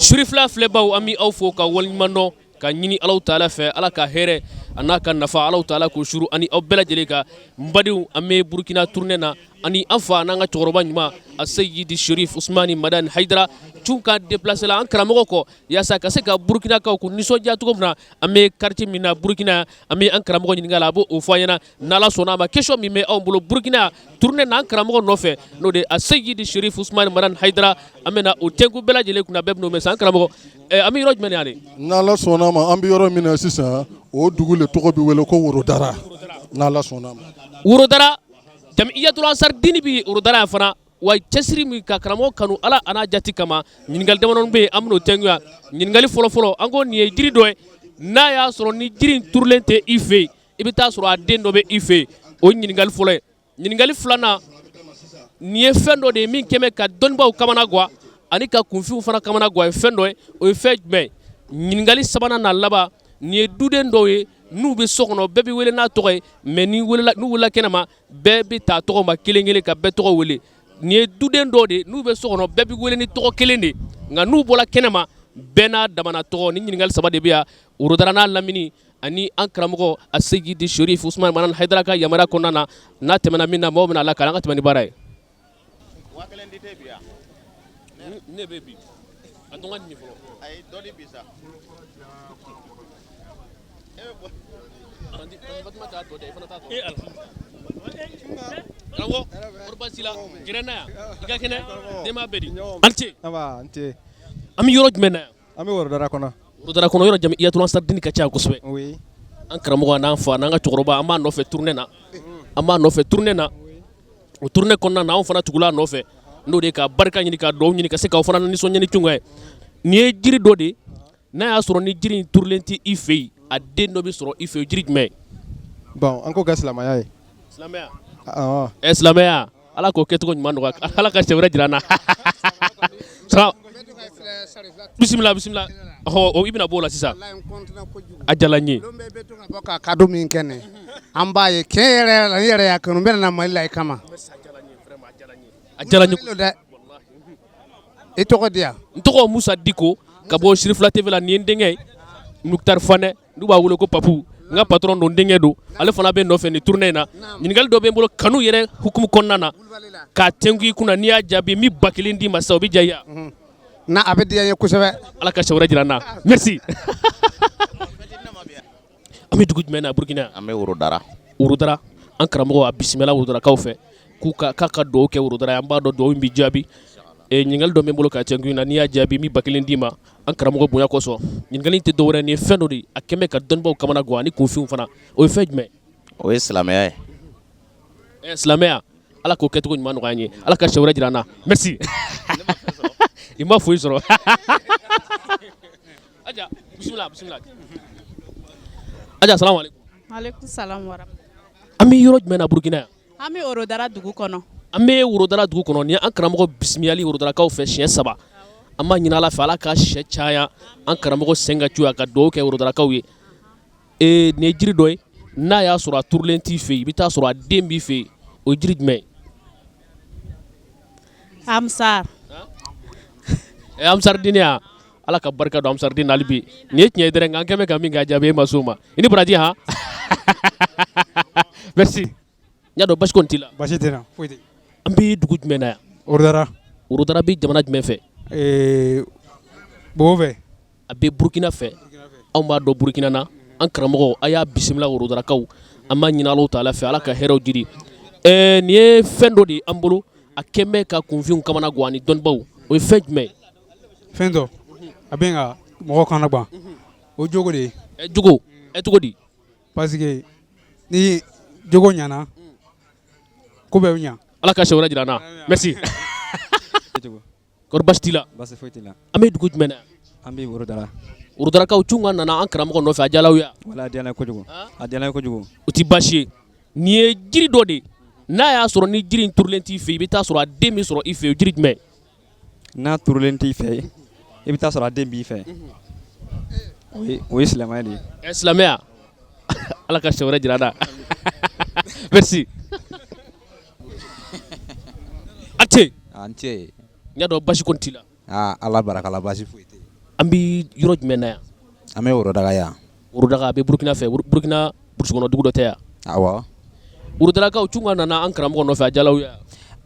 Sirifila filɛbaw, an bɛ aw fo ka waleɲuman dɔn ka ɲini Alahu taala fɛ, Ala ka hɛrɛ a n'a ka nafa, Alahu taala k'o suru ani aw bɛɛ lajɛlen kan. N badenw, an bɛ Burukina tournée na ani an fa n'an ka cɛkɔrɔba ɲuman Aseyidi Sherif Usumani Madani Hayidara. Cun ka déplacé la an karamɔgɔ kɔ yaasa ka se ka Burukinakaw k'u nisɔndiya cogo min na. An bɛ quartier min na Burukina, an bɛ an karamɔgɔ ɲininka la, a b'o fɔ an ɲɛna n'Ala sɔnna a ma. Question min bɛ anw bolo Burukina tournée na an karamɔgɔ nɔfɛ, n'o de Aseyidi Sherif Usumani Madani Hayidara, an bɛna o tɛnku bɛɛ lajɛlen kunna, bɛɛ bɛn'o mɛn sisan. An karamɔgɔ, an bɛ yɔrɔ jumɛn yan? N'Ala sɔnna a ma, an bɛ yɔrɔ min na sisan, o dugu le tɔgɔ bɛ wele ko Worodara, n'Ala sɔnna a ma. Worodara, Jamiyatul Ansar Dini bɛ Worodara yan fana wa. Cɛsiri min ka karamɔgɔ kanu Ala a n'a jati kama, ɲininkali damadɔni bɛ yen, an bɛn'o tɛnku yan. Ɲininkali fɔlɔfɔlɔ, an ko nin ye jiri dɔ ye, n'a y'a sɔrɔ ni jiri in turulen tɛ i fɛ yen, i bɛ taa sɔrɔ a den dɔ bɛ i fɛ yen. O ye ɲininkali fɔlɔ ye. Ɲininkali filanan, nin ye fɛn dɔ de ye min kɛmɛ ka dɔnnibaaw kamana gan ani ka kunfinw fana kamana gan, ye fɛn dɔ ye, o ye fɛn jumɛn ye? Ɲininkali sabanan n'a laban, nin ye duden dɔw ye n'u bɛ so kɔnɔ, bɛɛ bɛ wele n'a tɔgɔ ye, mais ni welela, n'u welela kɛnɛma, bɛɛ bɛ taa tɔgɔ ma kelen kelen ka bɛɛ tɔgɔ wele. Nin ye duden dɔw de n'u bɛ so kɔnɔ, bɛɛ bɛ wele ni tɔgɔ kelen de, nka n'u bɔra kɛnɛma, bɛɛ n'a damana tɔgɔ. Ni ɲininkali saba de bɛ yan Worodara n'a lamini ani an karamɔgɔ Aseyidi Sherif Usumani Madani Hayidara ka yamaruya kɔnɔna na. N'a tɛmɛna min na, maaw bɛna la kalan, an ka tɛmɛ ni baara ye. Ne bɛ bi a dɔn ka nin fɔlɔ. Ayi, dɔ di bi sa. Fatima t'a tɔ da, i fana t'a tɔ. Karamɔgɔ, kɔri baasi la? Gɛrɛ n na yan, i ka kɛnɛ, denbaya bɛɛ di? A ni ce. Nba, n ce. An bɛ yɔrɔ jumɛn na yan? An bɛ Worodara kɔnɔ. Worodara kɔnɔ, yɔrɔ Jamiyatul Ansar Dini ka ca kosɛbɛ. Oui. An karamɔgɔ n'an fa n'an ka cɛkɔrɔba, an b'a nɔfɛ tournée na, an b'a nɔfɛ tournée na. O tournée kɔnɔna na, anw fana tugula a nɔfɛ, n'o de ye ka barika ɲini, ka dugawu ɲini, ka se k'aw fana nisɔndiya ni cogoya ye. Nin ye jiri dɔ de ye, n'a y'a sɔrɔ ni jiri in turulen tɛ i fɛ yen, a den dɔ bɛ sɔrɔ i fɛ yen. Jiri jumɛn? Bon, an k'o kɛ silamɛya ye. Silamɛya? Awɔ. Ɛ, silamɛya, Ala k'o kɛcogo ɲuman nɔgɔya, Ala ka siɲɛ wɛrɛ jira an na. Bisimila, bisimila. Ɔhɔ, i bɛna b'o la sisan, a diyara n ye. Bɔ ka cadeau min kɛ nin, an b'a ye tiɲɛ yɛrɛ yɛrɛ la, n yɛrɛ y'a kanu, n bɛna na Mali la i kama. A diyara n ye dɛ. I tɔgɔ di yan? N tɔgɔ Musa Diko ka bɔ Sirifila TV la. Nin ye n denkɛ ye, Mukutari Fanɛ, n'u b'a wele ko Papu, n ka patron don, n denkɛ don, ale fana bɛ nɔfɛ nin tournée in na. Ɲininkali dɔ bɛ n bolo kanu yɛrɛ hukumu kɔnɔna na k'a tɛnku i kunna, n'i y'a jaabi, n bɛ 1000 d'i ma sisan, o bɛ diya i ye wa? Na, a bɛ diya n ye kosɛbɛ. Ala ka siɲɛ wɛrɛ jira an na, merci. An bɛ dugu jumɛn na Burukina? An bɛ Worodara. Worodara, an karamɔgɔ a bisimila Worodarakaw fɛ k'u ka k'a ka dugawu kɛ Worodara ye. An b'a dɔn dugawu in bɛ jaabi. Ɲininkali dɔ bɛ n bolo k'a tɛnku i na, n'i y'a jaabi, n bɛ 1000 d'i ma an karamɔgɔ bonya kosɔn. Ɲininkali in tɛ dɔwɛrɛ, nin ye fɛn dɔ de ye, a kɛn bɛ ka dɔnnibaaw kamana gan ani kunfinw fana. O ye fɛn jumɛn? O ye silamɛya ye. Ɛ, silamɛya, Ala k'o kɛcogo ɲuman nɔgɔya an ye, Ala ka siɲɛ wɛrɛ jira an na, merci. I ma foyi sɔrɔ. Aja, bisimila, bisimila Aja, salamu aleykum. Aleykum salam wa rahmatulah. An bɛ yɔrɔ jumɛn na Burukina yan? An bɛ Worodara dugu kɔnɔ. An bɛ Worodara dugu kɔnɔ. Nin ye an karamɔgɔ bisimilali Worodarakaw fɛ siɲɛ saba. An b'a ɲini Ala fɛ, Ala ka sɛ caya, an karamɔgɔ sen ka cu ka dugawu kɛ Worodarakaw ye. Ee, nin ye jiri dɔ ye, n'a y'a sɔrɔ a turulen t'i fɛ yen, i bɛ taa sɔrɔ a den b'i fɛ yen. O ye jiri jumɛn ye? Amsar. Ɛ, Amsar ya, Ala ka barika don Amsar na hali bi. Nin ye tiɲɛ ye dɛrɛ, nka an kɛn bɛ ka min kɛ, a jaabi e ma s'o ma. I ni baraji han. Merci. N y'a dɔn basi kɔni t'i la. Basi tɛ n na, foyi tɛ. An bɛ dugu jumɛn na yan? Worodara. Worodara bɛ jamana jumɛn fɛ? Ee, Bobo fɛ. A bɛ Burukina fɛ. Anw b'a dɔn Burukina na. An karamɔgɔ a y'a bisimila Worodarakaw, an b'a ɲini Alahu taala fɛ, Ala ka hɛrɛw jidi. Ɛɛ, nin ye fɛn dɔ de ye an bolo, a kɛn bɛ ka kunfinw kamana gan ani dɔnnibaw. O ye fɛn jumɛn ye? Fɛn dɔ a bɛ ka mɔgɔ kamana gan, o jogo de ye. Ɛ, jogo? Ɛ, cogo di? Parce que ni jogo ɲɛna, ko bɛɛ bɛ ɲa. Ala ka siɲɛ wɛrɛ jira an na, merci. Kɔri baasi t'i la? Baasi foyi t'i la. An bɛ dugu jumɛn na? An bɛ Worodara. Worodarakaw cun ka nana an karamɔgɔ nɔfɛ, a diyala aw ye wa? Walahi, a diyala n ye kojugu, a diyala n ye kojugu. O tɛ baasi ye. Nin ye jiri dɔ de ye, n'a y'a sɔrɔ ni jiri in turulen t'i fɛ yen, i bɛ taa sɔrɔ a den bɛ sɔrɔ i fɛ yen. Jiri jumɛn? N'a turulen t'i fɛ, i bɛ taa sɔrɔ a den b'i fɛ. O ye silamɛya de ye. Ɛ, silamɛya, Ala ka siɲɛ wɛrɛ jira an na, merci. A ce. A ni ce. N y'a dɔn basi kɔni t'i la. Aa, Ala barika la, basi foyi tɛ yen. An bɛ yɔrɔ jumɛn na yan? An bɛ Worodaga yan. Worodaga a bɛ Burukina fɛ, Burukina burusikɔnɔ dugu dɔ tɛ yan? Awɔ. Worodarakaw Cunkan nana an karamɔgɔ nɔfɛ, a diyala aw ye?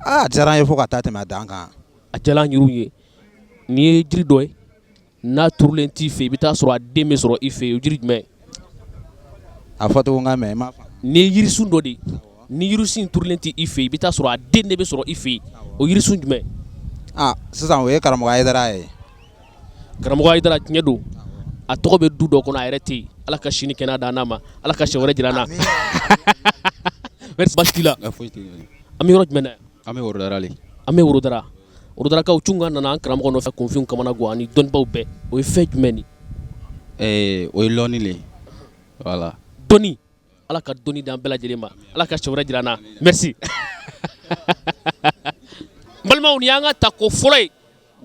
Aa, a diyara an ye fo ka taa tɛmɛ a dan kan. A diyala an yɛrɛw ye. Nin ye jiri dɔ ye, n'a turulen t'i fɛ, i bɛ taa sɔrɔ a den bɛ sɔrɔ i fɛ yen. O jiri jumɛn? A fɔcogo n ka mɛn, n m'a faamu. Nin ye yirisun dɔ de ye, ni yirisun in turulen tɛ i fɛ, i bɛ taa sɔrɔ a den de bɛ sɔrɔ i fɛ yen. O yirisun jumɛn? Aa, sisan o ye karamɔgɔ Hayidara ye. Karamɔgɔ Hayidara, tiɲɛ don, a tɔgɔ bɛ du dɔ kɔnɔ, a yɛrɛ tɛ yen. Ala ka sini kɛnɛya d'an n'a ma, Ala ka siɲɛ wɛrɛ jira an na. Merci, baasi t'i la? Foyi tɛ yen. An bɛ yɔrɔ jumɛn na yan? An bɛ Worodara le. An bɛ Worodara. Worodarakaw, Cunkan nana an karamɔgɔ nɔfɛ, kunfinw kamana gan ani dɔnnibaw bɛɛ. O ye fɛn jumɛn de? O ye lɔnni le ye, voilà. Dɔnni, Ala ka dɔnni d'an bɛɛ lajɛlen ma, Ala ka siɲɛ wɛrɛ jira an na. Merci. N balimaw, nin y'an ka tako fɔlɔ ye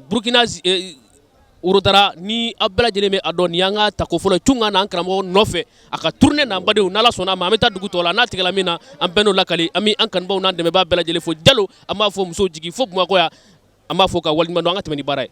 Burukina Worodara. Ni aw bɛɛ lajɛlen bɛ a dɔn, nin y'an ka tako fɔlɔ ye. Cunkan n'an karamɔgɔ nɔfɛ a ka tournée na. N badenw, n'Ala sɔnna a ma, an bɛ taa dugu tɔw la. N'a tigɛla min na, an bɛɛ n'o lakali. An bɛ an kanubaw n'an dɛmɛbaa bɛɛ lajɛlen fo. Jalo, an b'a fɔ musow jigi fo Bamakɔ yan, an b'a fɔ ka waleɲuman dɔn. An ka tɛmɛ ni baara ye.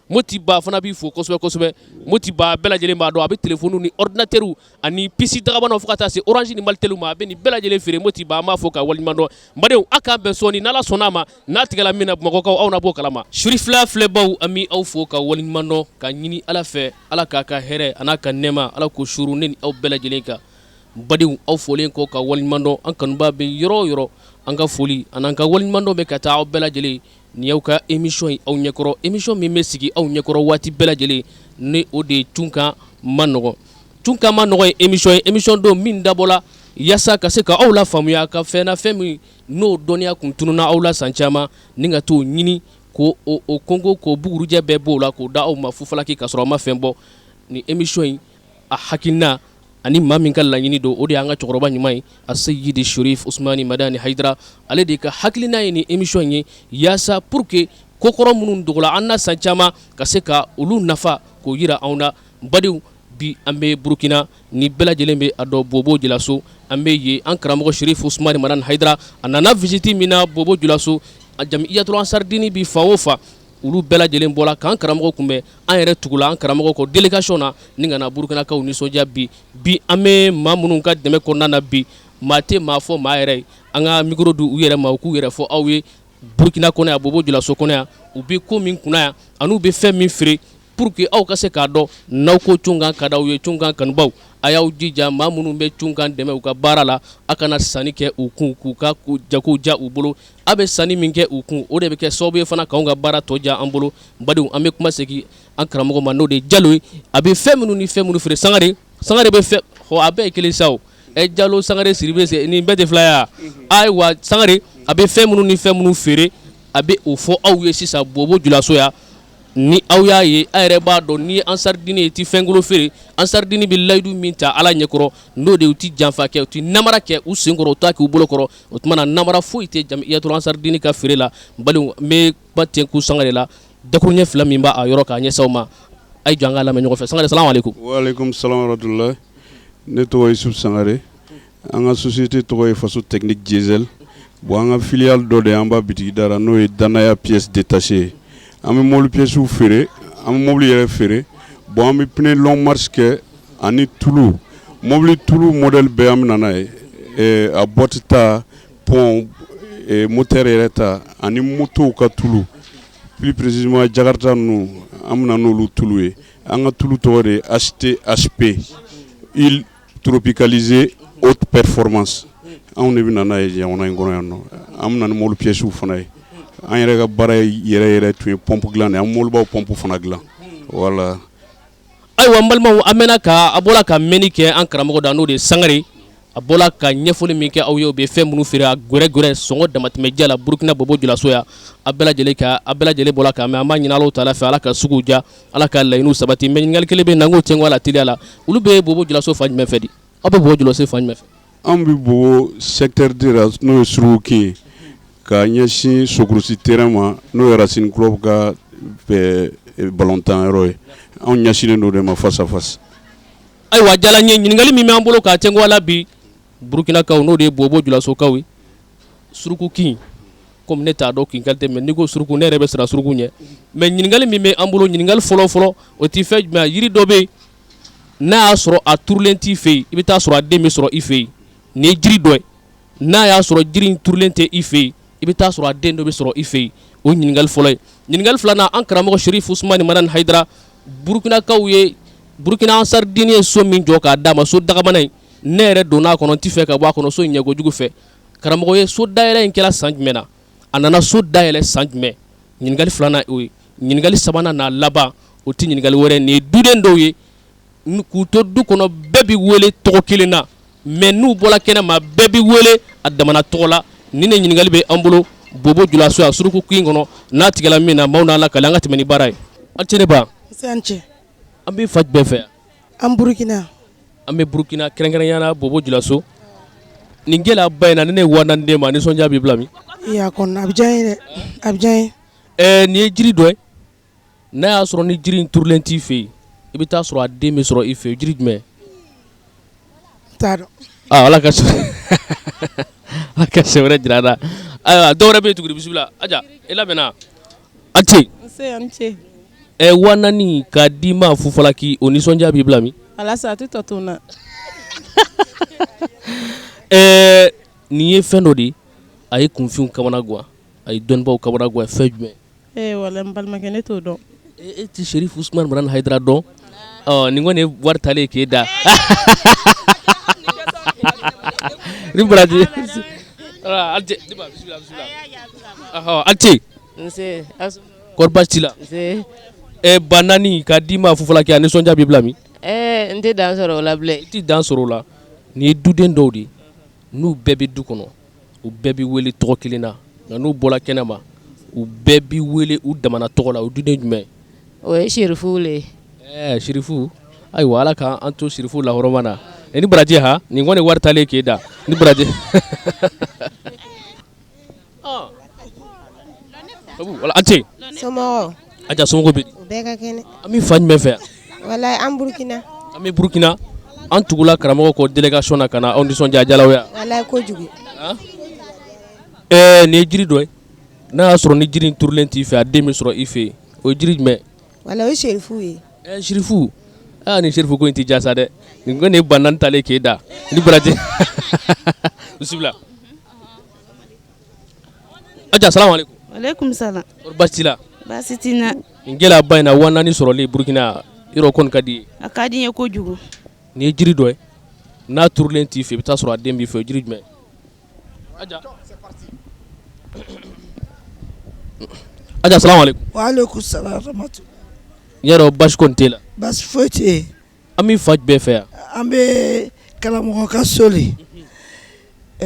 Moti Ba fana b'i fo kosɛbɛ kosɛbɛ. Moti Ba, bɛɛ lajɛlen b'a dɔn, a bɛ telefɔniw ni ordinateur ani puce dagabanaw fo ka taa se Orange ni Malitel ma, a bɛ nin bɛɛ lajɛlen feere. Moti Ba, an b'a fɔ ka waleɲuman dɔn. N badenw, a k'an bɛn sɔɔni, n'Ala sɔnna a ma. N'a tigɛla min na, Bamakɔkaw, aw na b'o kalama. Surifila filɛbaw, an bɛ aw fo ka waleɲuman dɔn, ka ɲini Ala fɛ, Ala k'a ka hɛrɛ a n'a ka nɛɛma, Ala k'o suuru ne ni aw bɛɛ lajɛlen kan. Badenw, aw folen kɔ ka waleɲuman dɔn, an kanubaa bɛ yɔrɔ o yɔrɔ, an ka foli an'an ka waleɲuman dɔn bɛ ka taa aw bɛɛ lajɛlen. Nin y'aw ka émission ye aw ɲɛkɔrɔ, émission min bɛ sigi aw ɲɛkɔrɔ waati bɛɛ lajɛlen, ni o de ye Cunkan man nɔgɔn. Cunkan man nɔgɔn ye émission ye, émission don min dabɔla yaasa ka se ka aw la faamuya ka fɛn na, fɛn min n'o dɔnniya kun tununna aw la san caman, ni ka t'o ɲini k'o o konko k'o bugurujɛ bɛɛ b'o la k'o da aw ma fufalaki ka sɔrɔ aw ma fɛn bɔ. Nin émission in a hakilina ani maa min ka laɲini don, o de y'an ka cɛkɔrɔba ɲuman ye, Aseyidi Sherif Usumani Madani Hayidara. Ale de ka hakilina ye nin émission ye, yaasa pour que kokɔrɔ minnu dogola an na san caman, ka se ka olu nafa k'o jira anw na. Badenw, bi an bɛ Burukina, ni bɛɛ lajɛlen bɛ a dɔn, Bobo Julaso an bɛ yen. An karamɔgɔ Sherif Usumani Madani Hayidara, a nana visite min na Bobo Julaso, a Jamiyatul Ansardini bi fan o fan, olu bɛɛ lajɛlen bɔra k'an karamɔgɔ kunbɛn. An yɛrɛ tugula an karamɔgɔ kɔ délégation na ni ka na Burukinakaw nisɔndiya bi. Bi an bɛ maa minnu ka dɛmɛ kɔnɔna na bi, maa tɛ maa fɔ maa yɛrɛ ye. An ka micro di u yɛrɛ ma, u k'u yɛrɛ fɔ aw ye Burukina kɔnɔ yan, Bobo Julaso kɔnɔ yan, u bɛ ko min kunna yan an'u bɛ fɛn min feere, pour que aw ka se k'a dɔn. N'aw ko Cunkan ka d'aw ye, Cunkan kanubaw, a y'aw jija, maa minnu bɛ Cunkan dɛmɛ u ka baara la, a kana sanni kɛ u kun k'u ka jago diya u bolo. A bɛ sanni min kɛ u kun, o de bɛ kɛ sababu ye fana k'anw ka baara tɔ diya an bolo. Badenw, an bɛ kuma segin an karamɔgɔ ma, n'o de ye Jalo ye. A bɛ fɛn minnu ni fɛn minnu feere, Sangare, Sangare bɛ fɛn hɔ, a bɛɛ ye kelen sa o. Ɛ Jalo, Sangare, Sidibe, nin bɛɛ tɛ fila ye wa? Ayiwa, Sangare, a bɛ fɛn minnu ni fɛn minnu feere, a bɛ o fɔ aw ye sisan Bobo Julaso yan. Ni aw y'a ye, a yɛrɛ b'a dɔn, ni Ansaridini ye, i tɛ fɛnkolo feere. Ansaridini bɛ layidu min ta Ala ɲɛkɔrɔ, n'o de ye u tɛ janfa kɛ, u tɛ namara kɛ u senkɔrɔ, u t'a kɛ u bolo kɔrɔ. O tuma na, namara foyi tɛ Jamiyatul Ansaridini ka feere la. Badenw, n bɛ kuma tɛnku Sangare la, dakuruɲɛ fila min b'a yɔrɔ k'a ɲɛsin aw ma, a ye jɔ an k'a lamɛn ɲɔgɔn fɛ. Sangare, salamu aleykum. Waaleykum salam warahmatulahi. Ne tɔgɔ Yusufu Sangare. An ka société tɔgɔ ye Faso Technique Diesel. Bon, an ka filiale dɔ de an b'a bitigi da la, n'o ye Danaya pièces détachées ye. An bɛ mobili pièces feere, an bɛ mobili yɛrɛ feere. Bon, an bɛ pneu longue marche kɛ ani tulu, mobili tulu modèle bɛɛ an bɛ na n'a ye, a boîte ta, pont, moteur yɛrɛ ta ani motow ka tulu, plus précisément Jakarta ninnu, an bɛ na n'olu tulu ye. An ka tulu tɔgɔ de ye HTHP, huile tropicalisée haute performance. Anw de bɛ na n'a ye jamana in kɔnɔ yan nɔ. An bɛ na ni mobili pièces fana ye. An yɛrɛ ka baara yɛrɛ yɛrɛ tun ye pompe dilan de ye, an bɛ mobilibaw pompe fana dilan, voilà. Ayiwa, n balimaw, an mɛnna ka a bɔra ka mɛnni kɛ an karamɔgɔ da, n'o de ye Sangare. A bɔra ka ɲɛfɔli min kɛ aw ye, u bɛ fɛn minnu feere a gɛrɛgɛrɛ sɔngɔ damatɛmɛdiya la Burukina Bobo Julaso yan, a bɛɛ lajɛlen ka a bɛɛ lajɛlen bɔra k'a mɛn. An b'a ɲini Alahu taala fɛ, Ala ka suguw diya, Ala ka laɲiniw sabati. Mais ɲininkali kelen bɛ yen na, n k'o tɛnku a la teliya la. Olu bɛ Bobo Julaso fan jumɛn fɛ di? Aw bɛ Bobo Julaso fan jumɛn fɛ? Anw bɛ Bobo secteur 2 la, n'o ye Suruku ye, ka ɲɛsin Sokurusi terrain ma, n'o ye Racine Club ka ballon-tan yɔrɔ ye. Anw ɲɛsinnen don o de ma face à face. Ayiwa, diyara n ye. Ɲininkali min b'an bolo k'a tɛnku a la bi, Burukinakaw, n'o de ye Bobo Julasokaw ye, Suruku kin. Komi ne t'a dɔn kin qualité mais n'i ko suruku ne yɛrɛ bɛ siran suruku ɲɛ. Mais ɲininkali min bɛ an bolo, ɲininkali fɔlɔ fɔlɔ, o tɛ fɛn jumɛn ye? Yiri dɔ bɛ yen, n'a y'a sɔrɔ a turulen t'i fɛ yen, i bɛ taa sɔrɔ a den bɛ sɔrɔ i fɛ yen. Nin ye jiri dɔ ye, n'a y'a sɔrɔ jiri in turulen tɛ i fɛ yen, i bɛ taa sɔrɔ a den dɔ bɛ sɔrɔ i fɛ yen. O ɲininkali fɔlɔ ye. Ɲininkali filanan, an karamɔgɔ Sherif Usumani Madani Hayidara, Burukinakaw ye, Burukina Ansaridini ye so min jɔ k'a d'a ma, so dagamana in, ne yɛrɛ donna a kɔnɔ, n tɛ fɛ ka bɔ a kɔnɔ so in ɲɛ kojugu fɛ. Karamɔgɔ ye so dayɛlɛ in kɛra san jumɛn na? A nana so dayɛlɛ san jumɛn? Ɲininkali filanan o ye. Ɲininkali sabanan n'a laban, o tɛ ɲininkali wɛrɛ, nin ye duden dɔw ye k'u to du kɔnɔ, bɛɛ bɛ wele tɔgɔ kelen na, mais n'u bɔra kɛnɛ ma, bɛɛ bɛ wele a damana tɔgɔ la. Nin de ɲininkali bɛ an bolo Bobo Julaso yan, suruku kin kɔnɔ. N'a tigɛla min na, maaw n'a lakali. An ka tɛmɛ ni baara ye. An ce ne ba. An cɛ. An bɛ fan jumɛn fɛ yan? An Burukina. An bɛ Burukina, kɛrɛnkɛrɛnya la Bobo Julaso. Nin gɛlɛyaba in na, ni ne ye 4000 d'e ma, nisɔndiya b'i bila min? Ee, a kɔni a bɛ diya n ye dɛ, a bɛ diya n ye. Ɛɛ, nin ye jiri dɔ ye, n'a y'a sɔrɔ ni jiri in turulen t'i fɛ yen, i bɛ taa sɔrɔ a den bɛ sɔrɔ i fɛ yen. Jiri jumɛn? N t'a dɔn. Aa, Ala ka Ala ka siɲɛ wɛrɛ jira an na. Ayiwa, dɔw wɛrɛ bɛ yen tuguni. Bisimila Aja, i labɛnna? A ce. Nse, a ni ce. Ɛ, 4000 k'a d'i ma fufalaki, o nisɔndiya b'i bila min? Alasa, a tɛ tɔ to n na. Ɛɛ, nin ye fɛn dɔ de ye, a ye kunfinw kamana gan, a ye dɔnnibaw kamana gan. Fɛn jumɛn? Ee, walahi n balimakɛ, ne t'o dɔn. E tɛ Sherif Usumani Madani Hayidara dɔn? Ɔ, nin kɔni ye wari talen k'e da ni baraji. A ce. Nse. Kɔri baasi t'i la? Nse. Ɛ, 4000 k'a d'i ma fufalaki, a nisɔndiya b'i bila min? Ɛɛ, n tɛ dan sɔrɔ o la bilen. I tɛ dan sɔrɔ o la. Nin ye duden dɔw de ye, n'u bɛɛ bɛ du kɔnɔ, u bɛɛ bɛ wele tɔgɔ kelen na, nka n'u bɔra kɛnɛ ma, u bɛɛ bɛ wele u damana tɔgɔ la. O duden jumɛn? O ye Serifuw le ye. Ɛɛ, Serifu, ayiwa, Ala k'an to Serifu lahɔrɔma na. Ɛ, ni baraji ha, nin kɔni wari talen k'e da ni baraji. Wala, a ce. Somɔgɔw? Aja, somɔgɔw bɛ di? U bɛɛ ka kɛnɛ. An bɛ fan jumɛn fɛ yan? Walayi, an Burukina. An bɛ Burukina. An tugula karamɔgɔ kɔ délégation na ka na aw nisɔndiya. A diyala aw ye wa? Walayi, kojugu. Ɛɛ, nin ye jiri dɔ ye, n'a y'a sɔrɔ ni jiri in turulen t'i fɛ, a den bɛ sɔrɔ i fɛ yen. O ye jiri jumɛn? Walayi, o ye Serifu ye. Ɛɛ, Serifu, aa, nin Serifu ko in tɛ diya sa dɛ. Nin kɔni ye 4000 talen k'e da ni baraji. Bisimila. Aja, salamu aleykum. Aleykum salam. Kɔri baasi t'i la? Baasi tɛ n na. Nin gɛlɛyaba in na, 4000 sɔrɔli Burukina, yɔrɔ o kɔni ka di i ye? A ka di n ye kojugu. Nin ye jiri dɔ ye, n'a turulen t'i fɛ, i bɛ taa sɔrɔ a den b'i fɛ. O jiri jumɛn? Aja. Aja, salamu aleykum. Wa aleykum salam rahmatu. N y'a dɔn baasi kɔni t'e la? Baasi foyi tɛ yen. An bɛ fan jumɛn fɛ yan? An bɛ karamɔgɔ ka so le.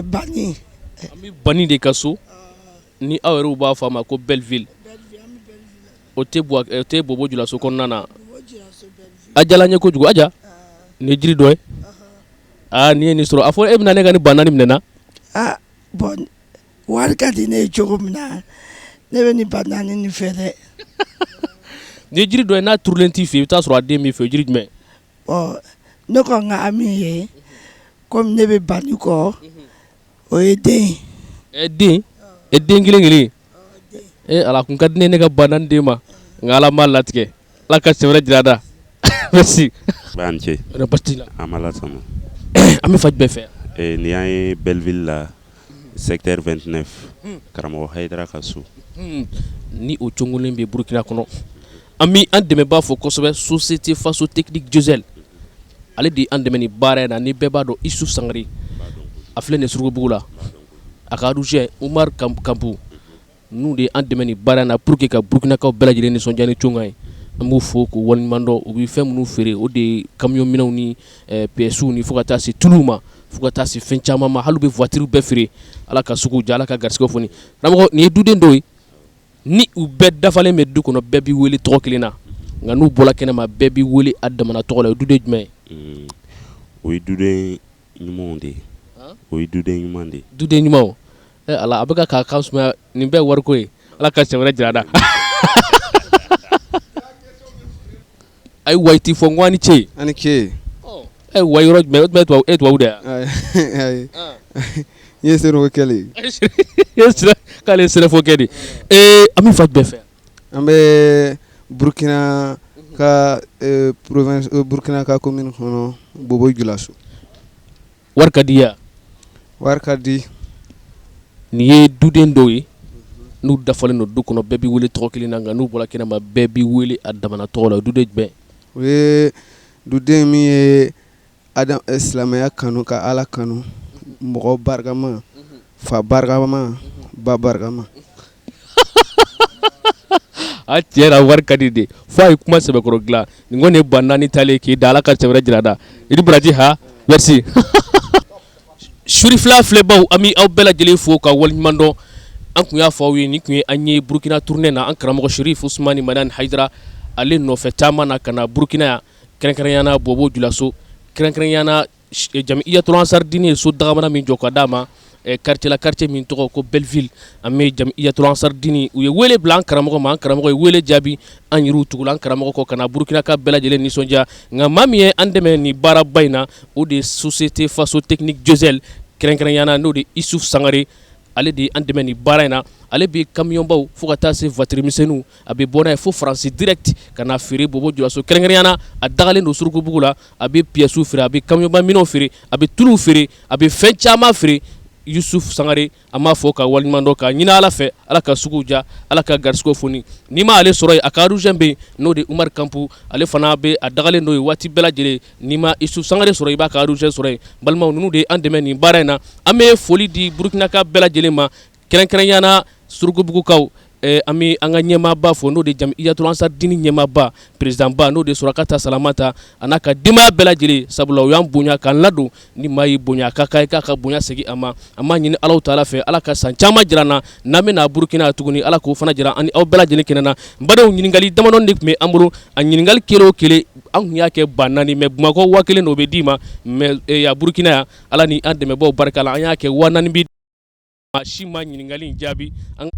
Bani. An bɛ Bani de ka so, ni aw yɛrɛw b'a fɔ a ma ko Belleville. O tɛ o tɛ Bobo Julaso kɔnɔna na. A diyara n ye kojugu. Aja, nin ye jiri dɔ ye. Aa, n'i ye nin sɔrɔ, a fɔ e bɛna ne ka nin 4000 minɛ n na. Aa, bon, wari ka di ne ye cogo min na, ne bɛ nin 4000 nin fɛ dɛ. Nin ye jiri dɔ ye, n'a turulen t'i fɛ, i bɛ taa sɔrɔ a den b'i fɛ. O jiri jumɛn? Ɔ, ne kɔni ka hami ye, komi ne bɛ Bani kɔ, o ye den ye. Ɛ, den, e den kelen kelen e ala kun ka di ne ka 4000 d'e ma, nka Ala m'a latigɛ. Ala ka siɲɛ wɛrɛ jira an na. Merci. Ba ni ce. Baasi t'i la? An b'Ala tanu. An bɛ fan jumɛn fɛ yan? Nin y'an ye Belleville la, secteur 29, karamɔgɔ Hayidara ka so. Ni o cogolen bɛ Burukina kɔnɔ, an bɛ an dɛmɛbaa fo kosɛbɛ, société Faso Technique Diesel, ale de an dɛmɛ ni baara in na. Ni bɛɛ b'a dɔn, Isu Sangare, a filɛ nin Surukubugu la, a ka adjoint Umar Kanpu, n'u de an dɛmɛ ni baara in na pour que ka Burukinakaw bɛɛ lajɛlen nisɔndiya ni cogoya ye. An b'u fo k'u waleɲuman dɔn. U bɛ fɛn minnu feere, o de ye camion minɛnw ni pièces ni fo ka taa se tuluw ma, fo ka taa se fɛn caman ma. Hali u bɛ voiture bɛɛ feere. Ala ka sugu diya, Ala ka garisɛgɛw foni. Karamɔgɔ, nin ye duden dɔw ye, ni u bɛɛ dafalen bɛ du kɔnɔ, bɛɛ b'i wele tɔgɔ kelen na, nka n'u bɔra kɛnɛ ma, bɛɛ b'i wele a damana tɔgɔ la. O ye duden jumɛn ye? O ye duden ɲumanw de ye. O ye duden ɲuman de ye. Duden ɲumanw. Ala, a bɛ k'a kan sumaya. Nin bɛɛ wariko ye. Ala ka siɲɛ wɛrɛ jira an na. Ayiwa, i t'i fɔ n ko a ni ce. A ni ce. Wa yɔrɔ jumɛn? O tun bɛ e tubabu de yan? Ayi, n ye senufo kɛlɛ. K'ale ye sɛnɛfɔkɛ de ye. An bɛ fan jumɛn fɛ? An bɛ Burukina ka province, Burukina ka commune kɔnɔ, Bobo Julaso. Wari ka di ya? Wari ka di. Nin ye duden dɔw ye, n'u dafalen don du kɔnɔ, bɛɛ b'i wele tɔgɔ kelen na, nka n'u bɔra kɛnɛma, bɛɛ b'i wele a damana tɔgɔ la. Duden jumɛn? O ye duden min ye silamɛya kanu, ka Ala kanu, mɔgɔ barikama, fa barikama, ba barikama. A tiɲɛ na, wari ka di de, fo a ye kuma sɛbɛkɔrɔ dilan. Nin kɔni ye 4000 talen k'i da. Ala ka cɛ wɛrɛ jira da i ni baraji. Ha, merci. Suri fila filɛbaw, an bɛ aw bɛɛ lajɛlen fo ka waleɲuman dɔn. An tun y'a fɔ aw ye, nin tun ye an ye Burukina tournée na, an karamɔgɔ Sherif Usumani Madani Hayidara, ale nɔfɛ taama na ka na Burukina yan, kɛrɛnkɛrɛnya na Bobo Julaso, kɛrɛnkɛrɛnya na Jamiyatul Ansar Dini ye so dagamana min jɔ ka d'a ma quartier la, quartier min tɔgɔ ko Belleville. An bɛ Jamiyatul Ansar Dini, u ye wele bila an karamɔgɔ ma, an karamɔgɔ ye wele jaabi. An yɛrɛw tugula an karamɔgɔ kɔ ka na Burukina ka bɛɛ lajɛlen nisɔndiya. Nka maa min ye an dɛmɛ nin baaraba in na, o de ye société Faso Technique Diesel, kɛrɛnkɛrɛnya na n'o de Isuf Sangare. Ale de ye an dɛmɛ nin baara in na. Ale bɛ kamiyɔnbaw fo ka taa se voiture misɛnninw, a bɛ bɔ n'a ye fo Faransi direct ka na feere Bobo Julaso, kɛrɛnkɛrɛnya na a dagalen don Surukubugu la. A bɛ pièces feere, a bɛ kamiyɔnba minɛnw feere, a bɛ tuluw feere, a bɛ fɛn caman feere. Yusuf Sangare, an b'a fɔ ka waleɲuman dɔn, k'a ɲini Ala fɛ, Ala ka sugu diya, Ala ka garisɛgɛw foni. N'i ma ale sɔrɔ yen, a ka adjoint bɛ yen, n'o de Umaru Kanpu. Ale fana bɛ a dagalen don yen waati bɛɛ lajɛlen. N'i ma Isuf Sangare sɔrɔ, i b'a ka adjoint sɔrɔ yen. Balimaw, ninnu de ye an dɛmɛ nin baara in na. An bɛ foli di Burukinaka bɛɛ lajɛlen ma, kɛrɛnkɛrɛnya na Surukubugukaw. An bɛ an ka ɲɛmaaba fo, n'o de Jamiyatul Ansar Dini ɲɛmaaba, président ba, n'o de Surakata Salamata, a n'a ka denbaya bɛɛ lajɛlen, sabula u y'an bonya k'an ladon. Ni maa y'i bonya, a ka kan i k'a ka bonya segin a ma. An b'a ɲini Alahu taala fɛ, Ala ka san caman jira an na, n'an bɛna Burukina tuguni, Ala k'o fana jira an ni aw bɛɛ lajɛlen kɛnɛ na. N badenw, ɲininkali damadɔni de tun bɛ an bolo. A ɲininkali kelen o kelen, an tun y'a kɛ 4000, mais Bamakɔ 1000 o bɛ d'i ma, mais yan Burukina yan, Ala ni an dɛmɛbaaw barika la, an y'a kɛ 4000 bi. Maa si ma ɲininkali in jaabi. An